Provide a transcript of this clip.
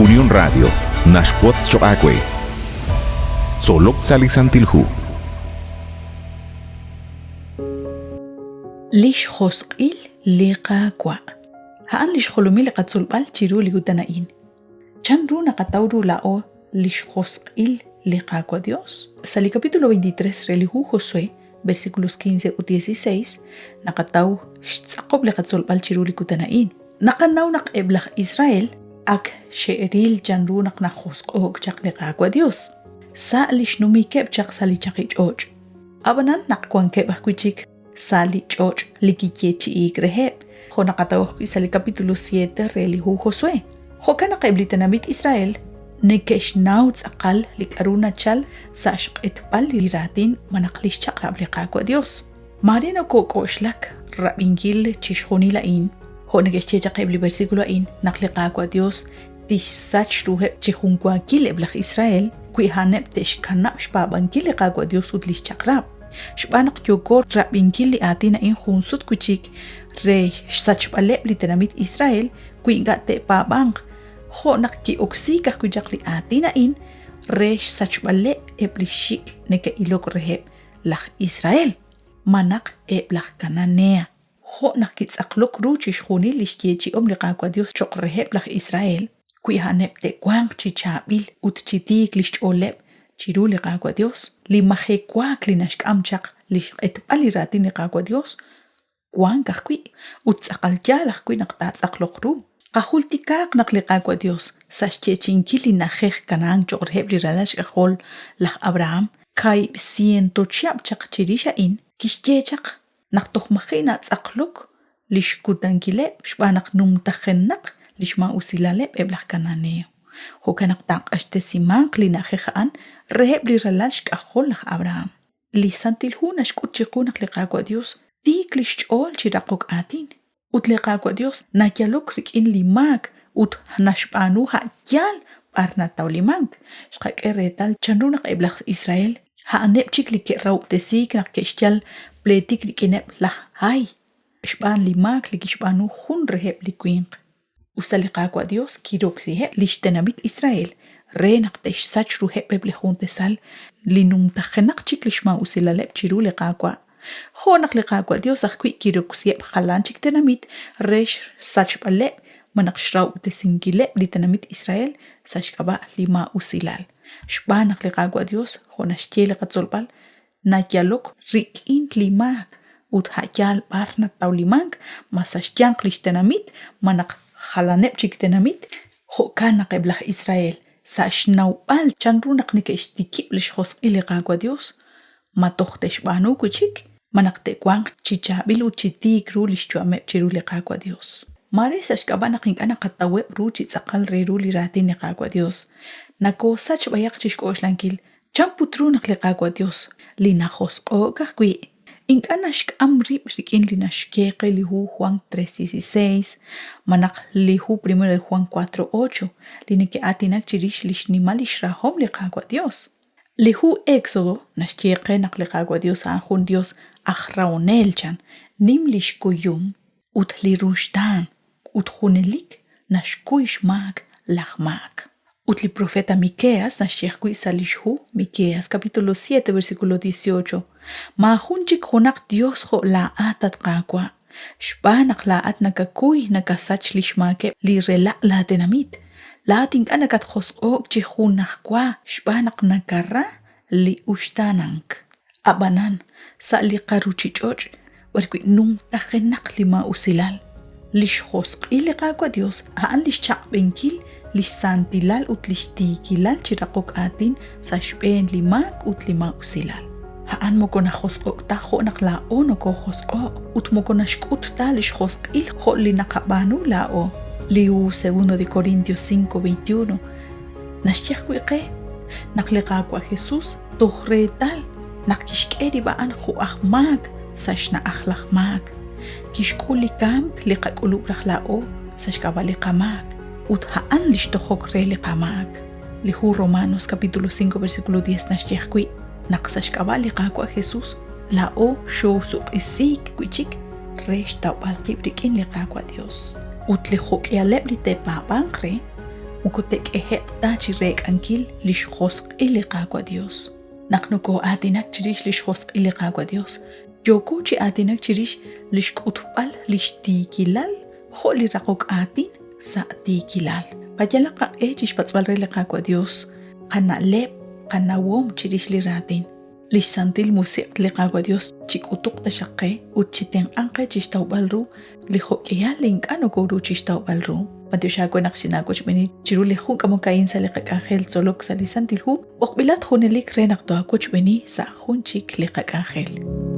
Unión Radio naxwotz choq' aawe. Tzolok sa' li Santil Hu. Lix josq'il li Qaawa'. A'an lix jolomil li qatzolb'al chiru li kutan a'in. Chan ru naqataw ru laa'o lix josq'il li Qaawa' Dios? Sa' li capítulo 23 re li hu Josué, versículos 15 ut 16, naqataw xtz'aqob' li qatzolb'al chiru li kutan a'in. Naqanaw naq eb' laj Israel ak xe'ril chanru naq najosq'o'k chaq li Qaawa' Dios sa' li xnumikeb' chaq sa' li chaqi ch'och'. Ab'anan naq wankeb' ajwi' chik sa' li ch'och' li kiyeechi'iik reheb', jo' naqataw ajwi' sa' li capítulo 7 re li hu Josué. Jo'kan naq eb' li tenamit Israel neke'xnaw tz'aqal li k'aru nachal sa' xq'etb'al li raatin malaj li xchaq'rab' li Qaawa' Dios. Maare nokook'oxlak rab'inkil chixjunil a'in, jo' neke'xye chaq eb' li versículo a'in naq li Qaawa' Dios tixsach ruheb' chi junwaakil eb' laj Israel wi a'aneb' te'xkanab' xpaab'ankil li Qaawa' Dios ut li xchaq'rab'. Xb'aan naq yooko rab'inkil li aatin a'in jun sut wi' chik re xsachb'aleb' li tenamit Israel wi ink'a' te'paab'anq, jo' naq ki'oksiik ajwi' chaq li aatin a'in re xsachb'aleb' eb' li xik' neke'ilok reheb' laj Israel, malaj eb' laj Cananea. Jo' naq kitz'aqlok ru chixjunil li xyeechi'om li Qaawa' Yos cho'q reheb' laj Israel, wi a'aneb' te'wanq chi chaab'il ut chi tiik li xch'ooleb' chiru li Qaawa' Yos, li majewaak li naxk'am chaq li xq'etb'al li raatin li Qaawa' Yos wank ajwi', ut tz'aqal yaal ajwi' naq taatz'aqloq ru. Qajultikaaq naq li Qaawa' Yos, sa' xyeechi'inkil li na'ajej Kanahán cho'q reheb' li ralal xk'ajol laj Abrahán, kaahib' siento chihab' chaq chirix a'in, kixye chaq naq toj maji' natz'aqlok li xkutankileb' xb'aan naq numtajenaq li xmaa'usilaleb' eb' laj Cananeo. Jo'kan naq taaq'axtesimanq li na'ajej a'an reheb' li ralal xk'ajol laj Abrahán. Li Santil Hu naxk'ut chiqu naq li Qaawa' Dios tiik li xch'ool chi raqok aatin, ut li Qaawa' Dios nayalok rik'in li maak ut naxb'aanu a' yaal b'ar natawlimank. Xqak'e reetal chanru naq eb' laj Israel a'aneb' chik li ke'rahob'tesiik naq ke'xyal pleetik rik'ineb' laj Hai xb'aan li maak li kixb'aanu jun reheb' li winq. Usta li Qaawa' Yos kiroksiheb' li xtenamit Israel re naq te'xsach ruheb' eb' li jun tasal li numtajenaq chik li xmaa'usilaleb' chiru li Qaawa', jo' naq li Qaawa' Yos ajwi' kiroksiheb' jalan chik tenamit re xsachb'aleb' malaj xrahob'tesinkileb' li tenamit Israel sa' xk'ab'a' li maa'usilal. Xb'aan naq li Qaawa' Yos, jo' naxye li qatzolb'al, nayalok rik'in li maak ut a' yaal b'ar natawlimank, ma sa' xyanq li xtenamit malaj jalaneb' chik tenamit. Jo'kan naq eb' laj Israel, sa' xnawb'al chanru naq neke'xtikib' li xjosq'il li Qaawa' Yos, ma toj te'xb'aanu wi' chik, malaj te'wanq chi chaab'il ut chi tiik ru li xyu'ameb' chiru li Qaawa' Yos. Maare sa' xk'ab'a' naq ink'a' naqataweb' ru chi tz'aqal re ru li raatin li Qaawa' Yos, nokoosach b'ayaq chi xk'oxlankil Chan put ru naq li Qaawa' Yos, li najosq'o'k ajwi', ink'a' naxk'am rib' rik'in li naxye qe li hu Juan 3:16 malaj li hu Primero de Juan 4:8 li neke'aatinak chirix li xnimal lix rahom li Qaawa' Dios? Li hu Éxodo naxye qe naq li Qaawa' Dios a'an jun Dios aj rahonel chan, nim lix kuyum ut li ruxtaan ut junelik naxkuy xmaak laj maak. Ut li profeta Miqueas naxye ajwi' sa' li xhu Miqueas capítulo 7 versículo 18, Maajun chik junaq Dios jo' laa'at, at Qaawa', xb'aan naq laa'at nakakuy nakasach li xmaakeb' li rela' laatenamit. Laa'at ink'a' nakatjosq'o'k chi junajwa xb'aan naq nakara li uxtaanank. Ab'anan, sa' li qaruuchich'och' b'arwi' numtajenaq li maa'usilal, li xjosq'il li Qaawa' Yos a'an li xchaq'b'enkil li xsantilal ut li xtiikilal chi raqok aatin sa' xb'een li maak ut li maa'usilal. A'an moko najosq'o'k ta jo' naq laa'o nokoojosq'o'k ut moko naxk'ut ta li xjosq'il jo' li naqab'aanu laa'o. Li hu Segundo de Corintios 5:21 naxye ajwi' qe naq li Qaawa' Jesús toj reetal naq kixk'e rib' a'an jo' aj maak sa' xna'aj laj maak. Kixk'ul li kamk li qak'ulub' raj laa'o sa' xk'ab'a' li qamaak, ut a'an li xtojok re li qamaak. Li hu Romanos capítulo 5 versículo 10 naxye ajwi' naq sa' xk'ab'a' li Qaawa' Jesús laa'o xoosuq'isiik wi' chik re xtawb'al qib' rik'in li Qaawa' Dios. Ut li jo'k'ihaleb' li te'paab'anq re, moko te'k'ehe'q ta chi reek'ankil lix josq'il li Qaawa' Dios. Naq noko'aatinak chirix lix josq'il li Qaawa' Dios, yooko chi aatinak chirix lix k'utb'al lix tiikilal jo' li raqok aatin sa' tiikilal. Qayalaq qaq'e chixpatz'b'al re li Qaawa' Dios qana'leb', qanawom chirix li raatin. Lix Santil Musiq' li Qaawa' Dios chik'utuq taxaq qe ut chitenq'anq qe chixtawb'al ru li jo'k'ihal li ink'a' nokoru chixtawb'al ru. B'antiox aawe naq xinaawochb'eeni chiru li jun k'amok a'in sa' li qak'anjel tzolok sa' li Santil Hu, b'oqb'ilat junelik re naq too'aawochb'eeni sa' jun chik li qak'anjel.